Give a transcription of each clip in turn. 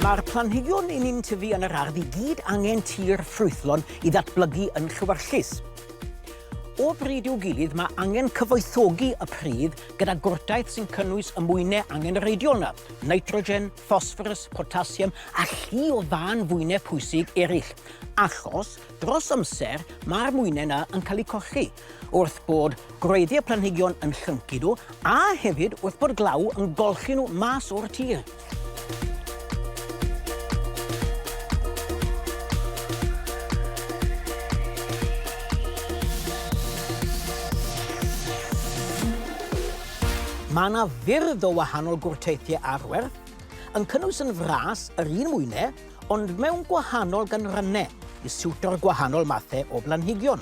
Mae'r planhigion i ni'n tyfu yn yr ardd i gyd angen tir ffrwythlon i ddatblygu yn llewyrchus. O bryd i'w gilydd mae angen cyfoethogi y pridd gyda gwrtaith sy'n cynnwys y mwynau angenrheidiol 'na, nitrogen, ffosfforws, potasiwm a llu o fân fwynau pwysig eraill. Achos, dros amser, mae'r mwynau 'na yn cael eu colli wrth bod gwreiddiau planhigion yn llyncu nhw a hefyd wrth bod glaw yn golchi nhw mas o'r tir. Mae yna fyrdd o wahanol gwrteithiau ar werth, yn cynnwys yn fras yr un mwynau, ond mewn gwahanol ganrannau i siwto'r gwahanol mathau o blanhigion.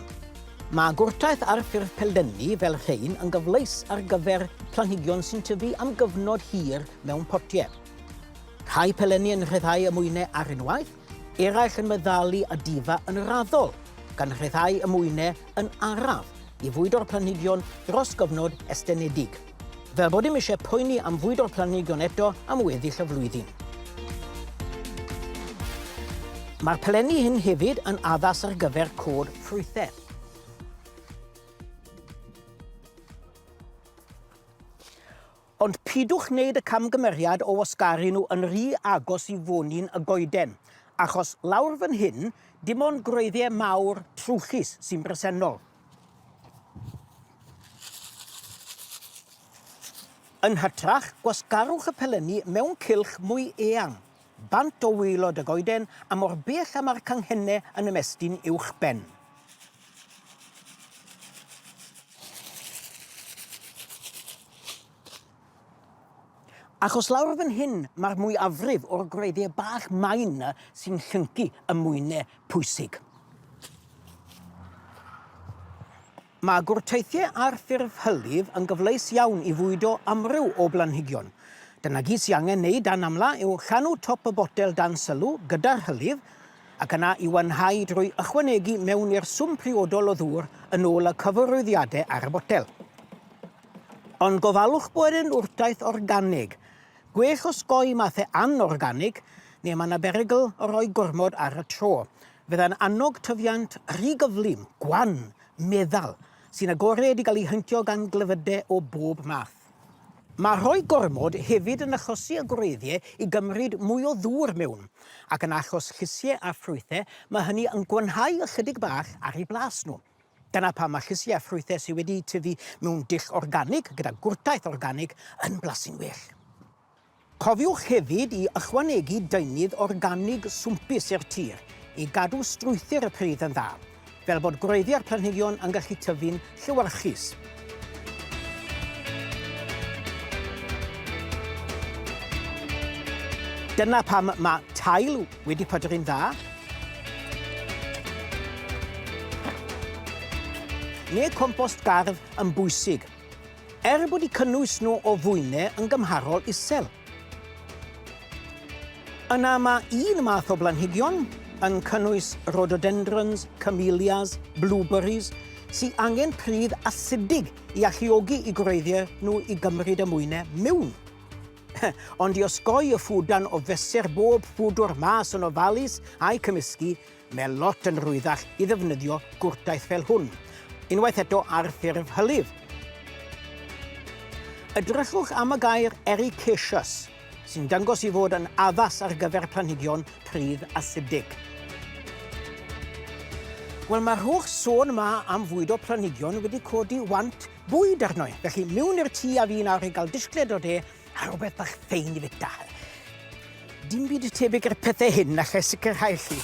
Mae gwrtaith ar ffurf pellenni fel rhein yn gyfleus ar gyfer planhigion sy'n tyfu am gyfnod hir mewn potiau. Rhai pelenni yn rhyddhau y mwynau ar unwaith, eraill yn meddalu a difa yn raddol, gan rhyddhau y mwynau yn araf i fwydo'r planhigion dros gyfnod estynedig. Fel bod dim eisiau poeni am fwydo'r planhigion eto am weddill y flwyddyn. Mae'r pelenni hyn hefyd yn addas ar gyfer cod ffrwythau. Ond pidwch wneud y camgymeriad o wasgaru nhw yn rhy agos i fonyn y goeden, achos lawr fan hyn, dim ond gwreiddiau mawr trwchus sy'n bresennol. Yn hytrach, gwasgarwch y pelenni mewn cylch mwy eang, bant o waelod y goeden a mor bell â mae'r canghennau yn ymestyn uwch ben. Achos lawr fan hyn mae'r mwyafrif o'r gwreiddiau bach main 'na sy'n llyncu y mwynau pwysig. Mae gwrteithiau ar ffurf hylif yn gyfleus iawn i fwydo amryw o blanhigion. Dyna gyd sy angen neud dan amla yw llanw top y botel dan sylw gyda'r hylif, ac yna i wanhau drwy ychwanegu mewn i'r swm priodol o ddŵr yn ôl y cyfarwyddiadau ar y botel. Ond gofalwch bod e'n wrtaith organig. Gwell osgoi mathau anorganig, neu mae 'na berygl o roi gormod ar y tro. Fydda'n annog tyfiant rhy gyflym, gwan, meddal, sy'n agored i gael ei heintio gan glefydau o bob math. Mae rhoi gormod hefyd yn achosi y gwreiddiau i gymryd mwy o ddŵr mewn, ac yn achos llysiau a ffrwythau, mae hynny yn gwanhau ychydig bach ar eu blas nhw. Dyna pam mae llysiau a ffrwythau sydd wedi'u tyfu mewn dull organig, gyda gwrtaith organig, yn blasu'n well. Cofiwch hefyd i ychwanegu deunydd organig swmpus i'r tir i gadw strwythur y pridd yn dda, fel bod gwreiddiau'r planhigion yn gallu tyfu'n llewyrchus. Dyna pam mae tail wedi pydru'n dda, neu compost gardd yn bwysig. Er bod eu cynnwys nhw o fwynau yn gymharol isel. Yna mae un math o blanhigion, yn cynnwys rhododendrons, camellias, blueberries, sy angen pridd asidig i alluogi i gwreiddiau nhw i gymryd y mwynau mewn. Ond i osgoi y ffwdan o fesur bob ffwdwr mas yn ofalus a'u cymysgu, Mae lot yn rhwyddach i ddefnyddio gwrtaith fel hwn, unwaith eto ar ffurf hylif. Edrychwch am y gair ericaceous, sy'n dangos i fod yn addas ar gyfer planhigion pridd asidig. Wel, mae'r holl sôn yma am fwydo planhigion wedi codi want bwyd arno i. Felly, mewn i'r tŷ a fi nawr i gael disgled o de a rhywbeth bach ffein i fita. Dim byd tebyg i'r pethau hyn, allai sicrhau chi.